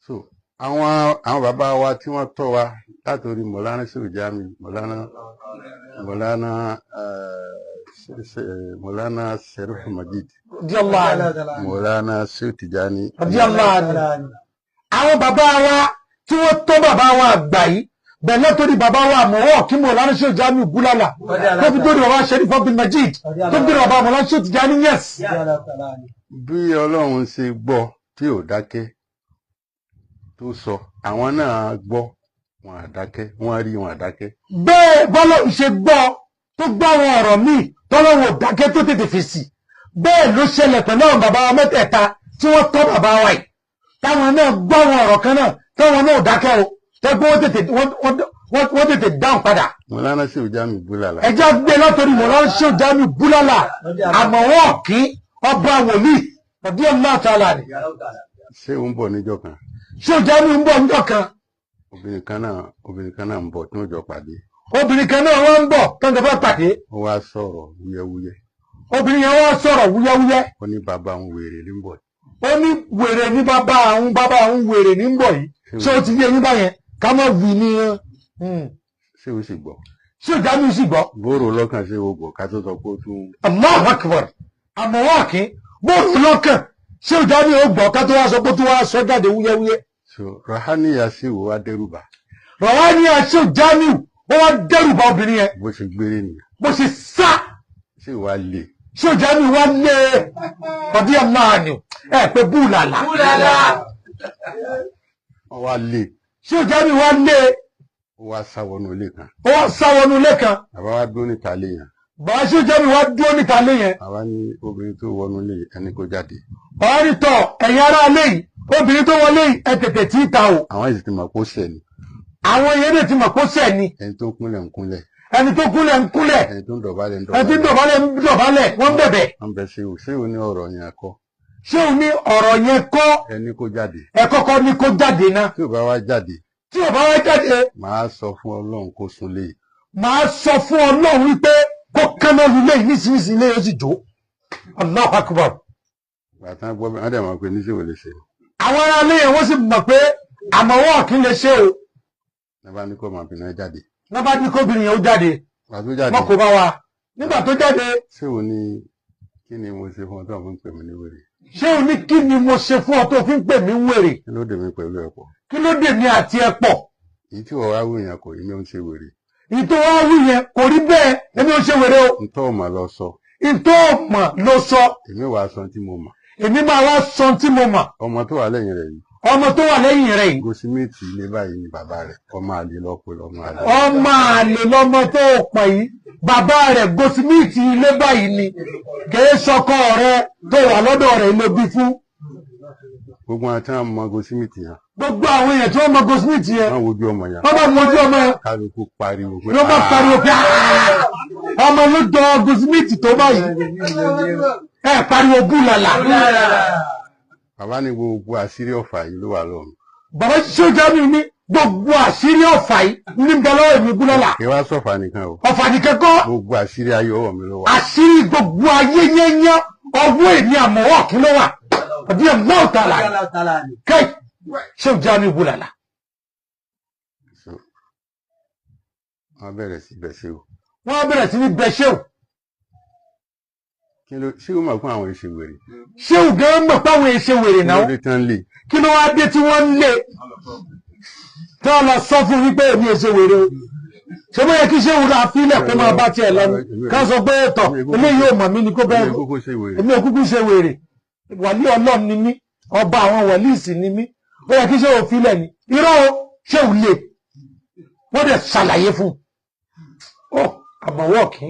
So àwọn bàbá wa tí wọ́n tọ́ wa látòrí Mọ̀lánà Shehu Jami, Mọ̀lánà Mọ̀lánà Sherif Majid, Radiyallahu anhu. Mọ̀lánà Shehu Tijani. Radiyallahu anhu. Àwọn bàbá wa tí wọ́n tọ́ bàbá wa àgbà yìí, bẹ̀rẹ̀ látòrí bàbá wa àmọ̀wọ́ kí Mọ̀lánà Shehu Jami Búlálà, tó fi dórí bàbá Sherif Abdul Majid, tó fi dórí bàbá Mọ̀lánà Shehu Tijani, yes. Bí Ọlọ́run ṣe gbọ́ tí ò dákẹ́ tó sọ, àwọn náà gbọ́, wọn à dákẹ́, wọ́n rí, wọn à dákẹ́. Bẹ́ẹ̀ bọ́lá ṣe gbọ́ tó gbọ́ àwọn ọ̀rọ̀ míì tọ́lọ́wọ́ dákẹ́ tó tètè fèsì, bẹ́ẹ̀ ló ṣẹlẹ̀ pẹ̀lú àwọn bàbá wa mẹ́tẹ̀ẹ̀ta tí wọ́n tọ́ bàbá wa yìí, táwọn náà gbọ́ àwọn ọ̀rọ̀ kan náà, táwọn náà ò dákẹ́ o, tẹ́gbẹ́ wọ́n tètè dáhùn padà. Mọ̀lánà Shehu Jami Búlálà. Ẹjẹ́ gbé látòrí Mọ̀lánà Shehu Jami Búlálà, àmọ̀wọ́ kí ọba wòlíì radiyallahu ta'ala ni. Ṣé ń bọ̀ níjọ́ kan? Shehu Jami ń bọ̀ níjọ́ kan. Obìnrin kan náà ń bọ̀ tí wọ́n jọ pàdé. Obìnrin kan náà wọ́n ń bọ̀ tó ń fẹ́ pàdé. Ó wá sọ̀rọ̀ wúyẹ́wúyẹ́. Obìnrin yẹn wá sọ̀rọ̀ wúyẹ́wúyẹ́. Ó ní bàbá òun wèrè ní bọ̀. Ó ní wèrè ní bàbá àwọn, bàbá àwọn wèrè ní ń bọ̀ yìí. Ṣé o ti yé yín báyẹn? Ká má wí ní. Ṣé o sì gbọ́? Ṣé Jamiu sì gbọ́? Bóró lọ́kàn, ṣé o gbọ́ ká tó sọ pé ó tún. Allahu Akbar. Àmọ́ wọ́n kí bóòlù lọ́kàn, ṣé Jamiu ó gbọ́ ká tó wá sọ pé tó wá sọ jáde wúyẹ́wúyẹ́? So rahaniya sì wò wá dẹ́rùbà. Rọ̀wá ní ṣé Jamiu ó wá dẹ́rù bá obìnrin yẹn. Bó ṣe gbére nìyẹn. Bó ṣe sá. Ṣé wàá lè. Ṣé Jamiu wá lé ọdí ẹ̀ máa nù ẹ pé búlàlà. Wọ́n wá lè. Ṣé Jamiu wá lé. Ó wá sá wọnú ilé kan. Ó wá sá wọnú ilé kan. Bàbá wa dúró níta ilé yẹn. Bàbá ṣé Jamiu wá dúró níta ilé yẹn. Bàbá ní obìnrin tó wọnú ilé, ẹni kó jáde. Bàbá ní tọ ẹ̀yin ará ilé yìí, obìnrin tó wọlé yìí, ẹ tètè tí ì ta o. Àwọn sì ti mọ̀ kó ṣẹ̀ ni. Àwọn yẹn lè ti mọ̀ kó ṣẹ̀ ni. Ẹni tó kúnlẹ̀ ń kúnlẹ̀. Ẹni tó kúnlẹ̀ ń kúnlẹ̀. Ẹni tó ń dọ̀bálẹ̀ ń Ẹni tí ń dọ̀bálẹ̀. dọ̀bálẹ̀ ń dọ̀bálẹ̀, wọ́n ń bẹ̀bẹ̀. Wọ́n bẹ ṣéwù, ṣéwù ní ọ̀rọ̀ yẹn kọ́. Ṣé o ní ọ̀rọ̀ yẹn kọ́? Ẹni kó jáde. Ẹ kọ́kọ́ ní kó jáde ná. Tí ò bá wá jáde, Tí ò bá wá jáde, màá sọ fún Ọlọ́run kó sunlé. Màá sọ fún Ọlọ́run wípé kó kánná lulẹ̀ yìí nísinsìnyí, ilé yóò sì jó. Allahu Akbar. Bàtà gbọ́ bẹ́ẹ̀, wọ́n dẹ̀ mọ̀ pé níṣèwò lè ṣe. Àwọn ará ilé yẹn, wọ́n sì mọ̀ pé àmọ́ kí n lè ṣe o. Ní bá ní kó ọmọbìnrin jáde. Wọ́n bá ní kóbìnrin yẹn ó jáde. Gbà tó jáde, Wọ́n kò bá wa nígbà tó jáde. Ṣéwù ní kí ni mo ṣe fún ọ tó fi ń pè mí ní wèrè? Ṣé o ní kí ni mo ṣe fún ọ tó fi ń pè mí wèrè? Kí ló dé mi pẹ̀lú ẹ̀ pọ̀? Kí ló dé mi àti ẹ pọ̀? Èyí tí wọ́n wá wí yẹn kò rí mi ó ń ṣe wèrè. Ìtò wọn wí yẹn kò rí bẹ́ẹ̀, èmi ò ṣe wèrè o. Ntọ́ ò mà lọ sọ. Ìtò mọ̀ ló sọ. Èmi wàá sọ tí mo mọ̀. Èmi máa wá sọ tí mo mọ̀. Ọmọ tó wà lẹ́yìn rẹ̀ yìí, Ọmọ tó wà lẹ́yìn rẹ̀ yìí, gosimiti ilé báyìí ni bàbá rẹ̀. Ọmọ àlè lọ́pọ̀ lọ́mọ àlè. Ọmọ àlè lọmọ tó pọ̀ yìí, bàbá rẹ̀ gosimiti ilé báyìí ni, kìí sọkọ rẹ̀ tó wà lọ́dọ̀ rẹ̀ ló bí fún. Gbogbo àwọn tí wọ́n mọ gosimiti yẹn, Gbogbo àwọn èèyàn tí wọ́n mọ gosimiti yẹn, wọ́n wojú ọmọ yẹn, wọ́n bá mojú ọmọ yẹn, kálukú pariwo pé ló bá pariwo pé "Ah! Ọmọ ló jọ gosimiti tó báyìí." Ẹ pariwo búlàlà. Bàbá ní gbogbo àṣírí ọ̀fà yìí ló wà lọ́run. Bàbá sójà mi ní gbogbo àṣírí ọ̀fà yìí ní bẹ lọ́wọ́ èmi búlàlà. Kí wá sọ̀fà nìkan o. Ọ̀fà nìkan kọ́. Gbogbo àṣírí ayé, ọwọ́ mi ló wà. Àṣírí gbogbo ayé yẹnyẹn, ọwọ́ èmi àmọ́wọ́ kí ló wà ọdí ẹ̀ mọ́ ọ̀tàlà kẹ́ẹ̀ sójà mi búlàlà. So wọ́n bẹ̀rẹ̀ sí bẹ̀ sí o. Wọ́n bẹ̀rẹ̀ sí ní bẹ ṣéwù. Kí ló ṣé o mọ̀ fún àwọn èsì wèrè? Ṣéwù gan mọ̀ páwọn èsè wèrè Kí náà. ló dé tán lè? Kí ló wá dé tí wọ́n ń lé tí wọ́n lọ sọ fún wípé èmi èsè wèrè o? Ṣé bóyá kí ṣéwù náà fílẹ̀ kó máa bá tiẹ̀ lọ ni, ká sọ pé tọ̀, eléyìí ò mọ̀ mí ni kó bẹ́ẹ̀. Èmi kúkú ṣe wèrè. Èmi ò kúkú ṣe wèrè, wàlí Ọlọ́run ni mí, ọba àwọn wàlí sì ni mí. Ó yẹ kí ṣéwù fílẹ̀ ni. Irọ́ o, ṣéwù lè wọ́n dẹ̀ ṣàlàyé fún un. Ó àmọ̀wọ́ kí